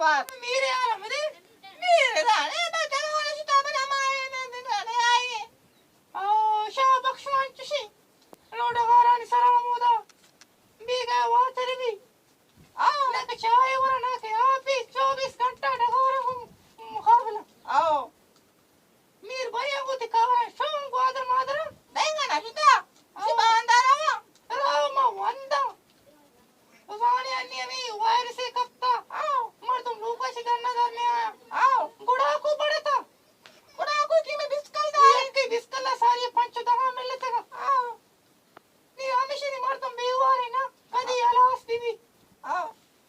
پاس۔ میرے آرام دے، میرے دانے، میں جلوانے شتا بنا مائے، میں دن آنے آئیے۔ او، شاہ بخش وان چشی، لوڈا غارانی سرا مودا، بیگا واتر بی۔ آؤ۔ نہ کہ چائے ورا، نہ کہ آپی، چوبیس گھنٹہ ڈگارا مقابلہ۔ آؤ۔ میر بھائی آ گوتی کارا شوم گوادر مادرا۔ دینگا نہ شتا۔ آؤ۔ شی باندارا وا۔ راو ما وندا۔ زانے انی ہمیں وائرسے کپتا۔ آؤ۔ مردم لوگا چی دننا در نہ آیا۔ آؤ۔ گڑا کو بڑتا۔ گڑا کو کی میں بسکل دا۔ یکی بسکل ساری پنچ دہا ملتگا۔ آؤ۔ نی ہمیشنی مردم بیوارے نا، کدی ہلاس بی بی۔ آ،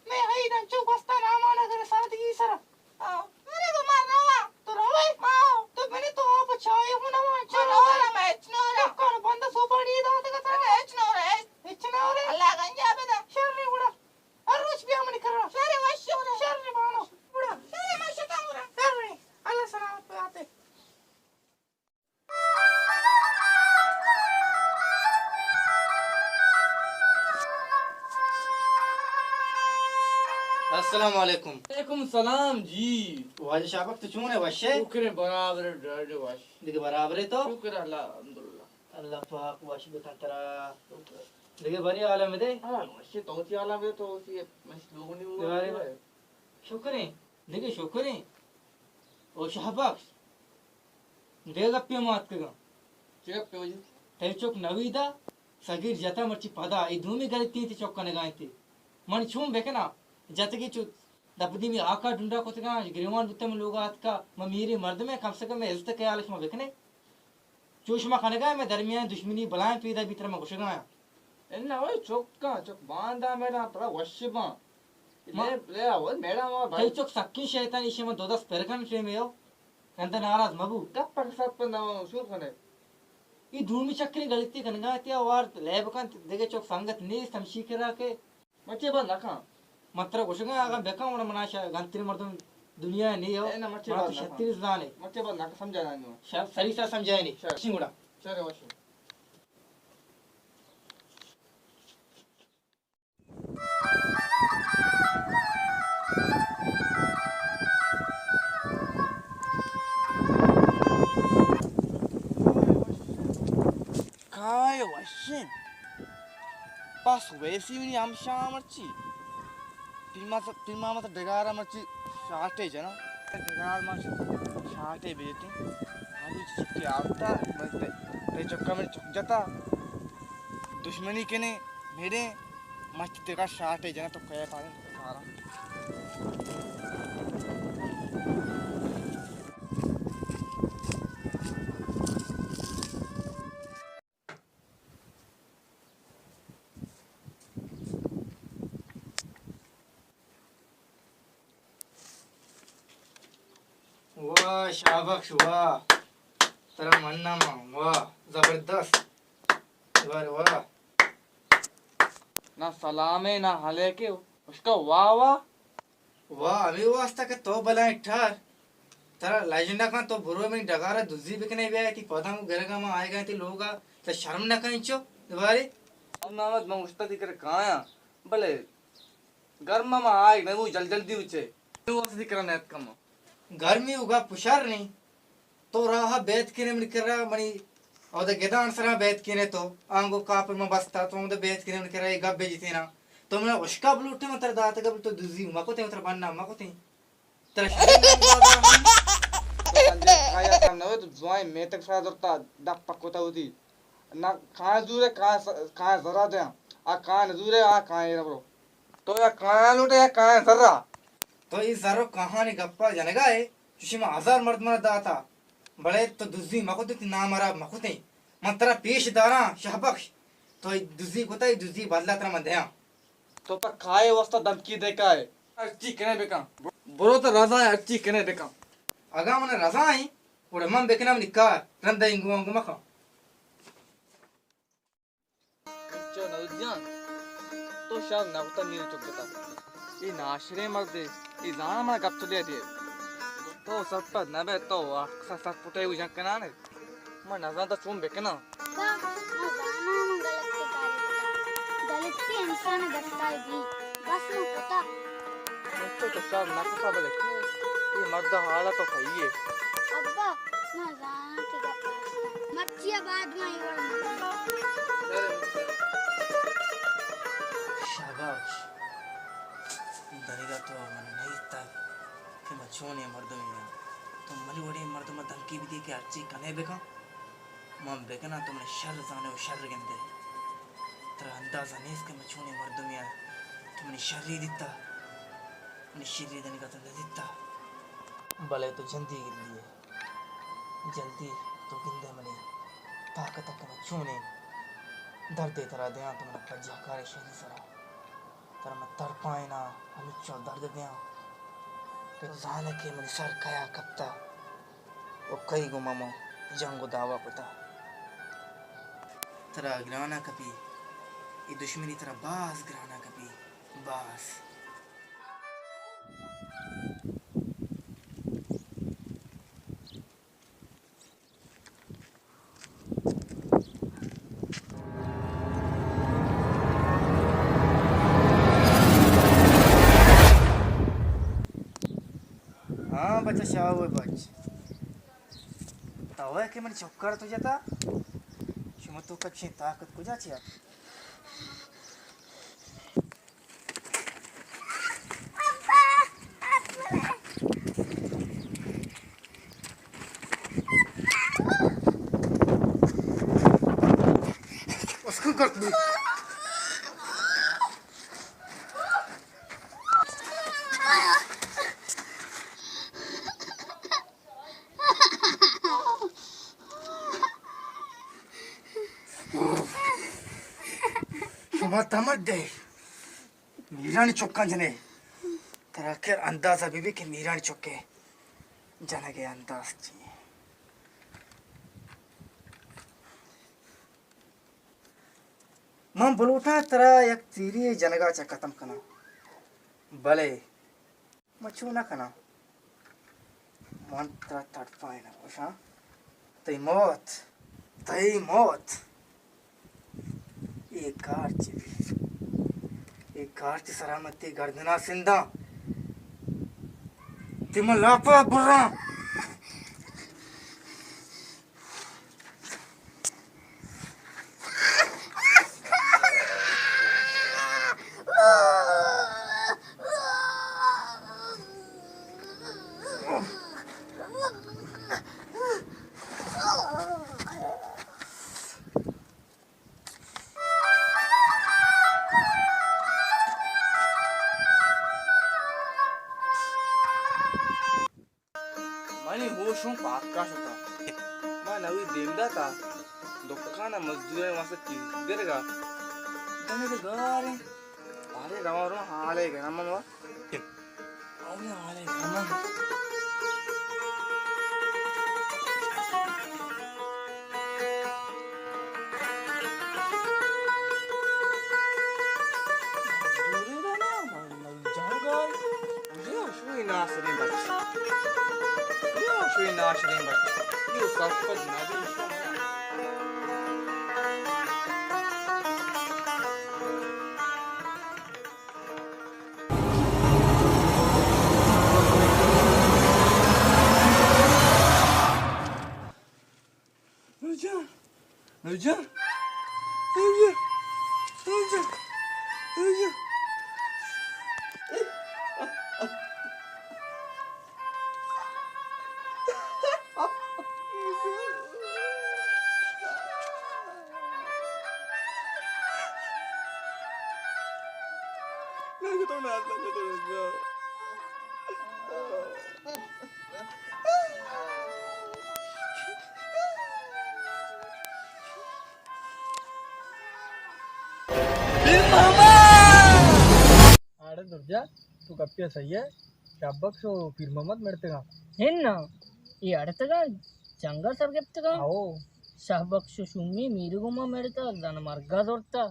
میں ہئی دنچو گوستا نامان اگر سادگی سرا۔ آ، ارے گو من رواں۔ تو روئے؟ آ، تو بنے تو آپ چائے ہوں نہ وان، چا من نورا، میں ہچ نورا۔ دکان بند سوپاڑی داتگا ترا۔ ارے ہچ نورا، ہچ۔ ہچ نورا؟ اللہ گنجا بدا۔ شر گڑا۔ ہر روچ بیا منی کرا۔ شر وش نورا۔ شر بانو۔ گڑا۔ شر مشتا نورا۔ شر۔ اللہ سلامت بات۔ السلام علیکم۔ وعلیکم السلام جی۔ واجہ شاہ بخش، تو چون ئے، وش ئے؟ شکر ایں، برابر ایں، ڈاڈے وش۔ دگہ برابر ئے تو؟ شکر اللہ، الحمدللہ۔ اللہ پاک وش بکن ترا۔ دگہ بری حال مدے؟ ہاں، وش ئے، تو وتی حال مدے، تو وتی مش لوگنی دیوارے۔ شکر ایں، دگہ شکر ایں۔ او شاہ بخش، دگہ گپے ما اتکگاں۔ چے گپے واجہ؟ تئی چک نویدا سگیر جتا مرچی پدا، اے دومی گلتی تئی چک کنگا انت۔ من چون بکناں؟ جتگی چو دپ دیمی آکا ڈنڈا کتگاں، گریوان بوتم لوگا اتکا، من میری مردمے، کم سے کم میں عزت خیال شما بکنے۔ چو شما کنگا، مئے درمیان دشمنی بلائیں پیدا بیت، ترا من گوشگا آں۔ اناں، اوئے چکاں، چک باندا میڑاں، پدا وش باں۔ ما لے، لے، اوئے میڑاں ما تئی چک سکیں شیطانی، شما دو دست پر کن ٹیمے ہو۔ گندہ ناراض مبو۔ گپ پر سر پر نہ شور کنے۔ ای دومی چکری غلطی کنگا، تیا وار لے بکن، دگہ چک سنگت نیست، ہمشی کرا کہ من چے باز نہ کن۔ من ترا گوشگاں، اگاں بکن، گڑا منا شا گنتریں مردم دنیا ء نی ہو۔ اے نہ، من چے باز نہ کن۔ شتری زانے۔ من چے باز نہ کن، سمجھا نہ نو۔ شر، سری سر سمجھائے نی۔ شر۔ شنگ گڑا۔ شر وشو۔ کائے وشیں۔ بس ویسی منی ہمشاں مرچی۔ پیما س-، پیما مت ڈگارا مرچی شاٹے جنا۔ ڈگار ما ش-، شاٹے بیتیں۔ ہمو چکی آفتا، بس تے، تے چکا من چک جتا۔ دشمنی کنے، میرے مچ تیرا شاٹے جنا تو کئے پارے کارا۔ واہ شاہ بخش، واہ۔ ترا مننا ما، واہ، زبردست۔ واہ، واہ۔ نہ سلامے، نہ ہلیکے، اشکا واہ واہ۔ واہ، ہمے واسطہ کہ تو بلائیں ٹھار۔ ترا لج نہ کن، تو برو منی ڈگارا دزی بکنے بیا، تئی پداں گوں گرگا ما آئیگا تئی لوگا، ترا شرم نہ کن انچو دوبارے؟ محمد، من اشتا تئی کرا کایاں، بلے گرما ما آئیگ نہ بو، جل جلدی بچے۔ نوں واسطہ تئی کرا نیت کما۔ گرمی ہوگا پشر نہیں۔ تو راہ بیت کنے من کرا، منی اودا گدان سرا بیت کنے تو، آنگو کاپر من بستا، تو اودا بیت کنے من کرا، اے گپ بجتینا۔ تو منا اشکا بلوٹے، من ترا داتگا بل تو دزی مکوتے، من ترا بنا مکوتے۔ ترا شرم نہ آتا ہم۔ تو سنجے کایا کم نہ ہوئے، تو زوائیں میتگ سرا درتا، دپ پکوتا ہوتی۔ نہ کائیں زورے، کائیں س-، کائیں زرا دیاں۔ آ کائیں نزورے، آ کائیں ربرو۔ تو یا کایاں لوٹے یا کایاں زرا۔ تو اے زر و کاہانی گپا جنگا ئے، چوشی ما ہزار مرد منا داتا، بلے تو دزی مکتیں، تئی نام ہراب مکتیں۔ من ترا پیش داراں شہبخش، تو اے دزی کتا، اے دزی بدلا ترا من دیاں۔ تو پہ کائے واسطہ دھمکی دے کائے؟ ہرچی کنے بکن، برو تو رضا ئے، ہرچی کنے بکن۔ اگاں من رضا ایں، گڑا من بکناں منی کار، رندا انگو انگو مکن۔ انچو نوید جان، تو شر نہ کتا، میر چک جتا۔ اے ناشریں مردے، اے زاناں منا گپ چلے دے۔ تو سرپد نہ بئے، تو اکثر سرپٹے او جنگ کنانے۔ من نزانتا چون بکناں۔ با، من زاناں من غلطیں کارے کتا۔ غلطی انسان ء دستا بی۔ بس من کتا۔ تو تو شر نہ کتا، بلے اے مرد حالت تو کئی ہے۔ ابا، ما زاناں کہ گپ است۔ مرچی بعد ما اے وڑ نہ۔ شاباش۔ دنیگا تو من نہ دیتگ کہ من چونیں مردمے آں۔ تو منی وڑیں مردم ءَ دھمکی بدئے کہ ہرچی کنے بکن۔ من بکناں، تو منی شر زانئے و شر گندئے۔ ترا اندازہ نیست کہ من چونیں مردمے آں۔ تو منی شری دیتا، منی شری دنیگا تو نہ دیتا۔ بلے تو جندی گندئے، جندی تو گندئے منی طاقت ءَ کہ من چونیں دردے ترا دیاں، تو منا پجاہ کارئے شری سرا۔ ترا من تڑپائیناں، ہمینچو درد دیاں۔ تو زانئے کہ منی سر کیا کپتا و کئی گوما من جنگ و دعوا کتا۔ ترا گرانا کپی، اے دشمنی ترا باز گرانا کپی، باز۔ ہاں بچہ شاہو ءِ بچ، تو ئے کہ منی چکار تو جتا، شما تو کچھیں طاقت کجا چیا؟ اسکو کٹ بو۔ شما تمد دے، میرانی چکاں جنے۔ ترا کر اندازہ بی بی کہ میرانی چکے جنگے انداز چی۔ من بلوٹاں ترا یک تیری جنگا چہ ختم کناں، بلے من چو نہ کناں۔ من ترا تڑپائیناں، گوشاں، تئی موت، تئی موت۔ اے کار چی بی؟ اے کار چی سرا من تئی گردنا سنداں؟ تئی من لاپا براں۔ منی ہوش اوں پاکا شتا۔ ما نوی دیم داتا، دکان ء مزدورانی واسطہ چیز گرگا۔ دمے دے گاریں۔ آرے رواں رواں حالے گرم من وا۔ آرے حالے گرم من۔ مزدورے دا نا، من جنگ آئی۔ بیا شوی ناشریں بچ۔ بیا شوی ناشریں بچ۔ یہ سب کچھ نہ دے۔ نورجان، نورجان، نورجان، نورجان، نورجان۔ اڑے درجا، تو گپیا صحیح ہے؟ شاہ بخش و پیر محمد مڑتگاں۔ ہن نا، اے اڑتگاں، جنگا سر گپتگاں۔ او۔ شاہ بخش و شومی میر گوما مڑتا، زن مرگا زرتا۔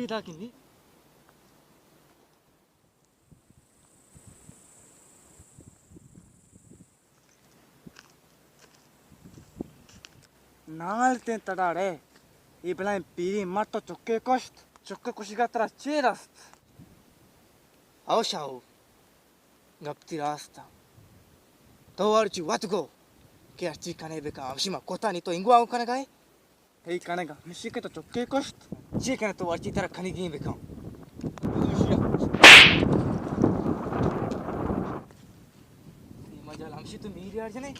لاکن دی۔ نالتیں تڑاڑے، اے بلائیں پیری مرد تو چکے کشت۔ چکے کشگا ترا چے رست؟ او شاہو، گپ تی راست ء۔ تو ہرچی وت گو کہ ہرچی کنے بکن، ہمشی ما کتا نی تو انگو آگو کنگا ئے۔ تئی کنگا ہمشی کہ تو چکے کشت۔ چے کنے تو ہرچی ترا کنگی بکن۔ اے مجال ہمشی تو میری آر جنے۔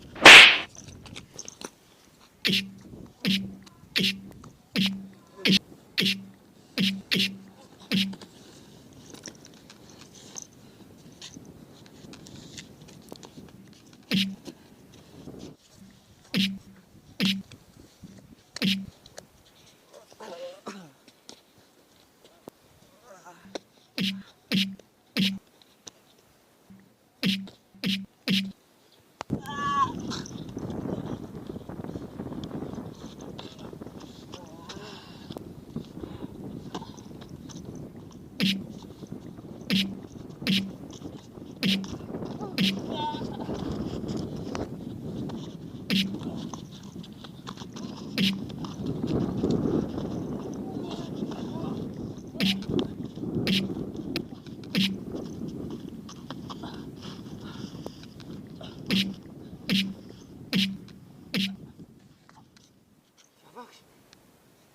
شاباش،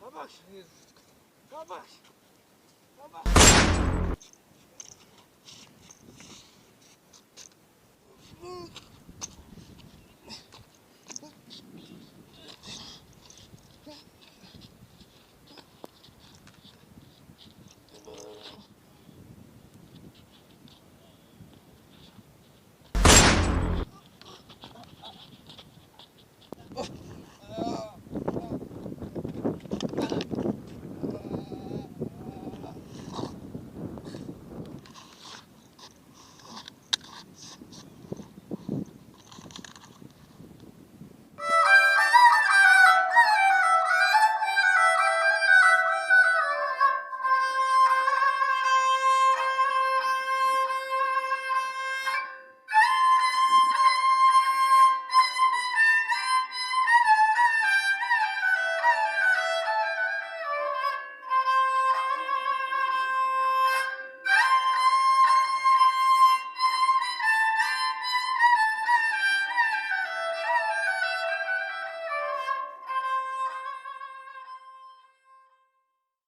شاباش، شاباش، شاباش۔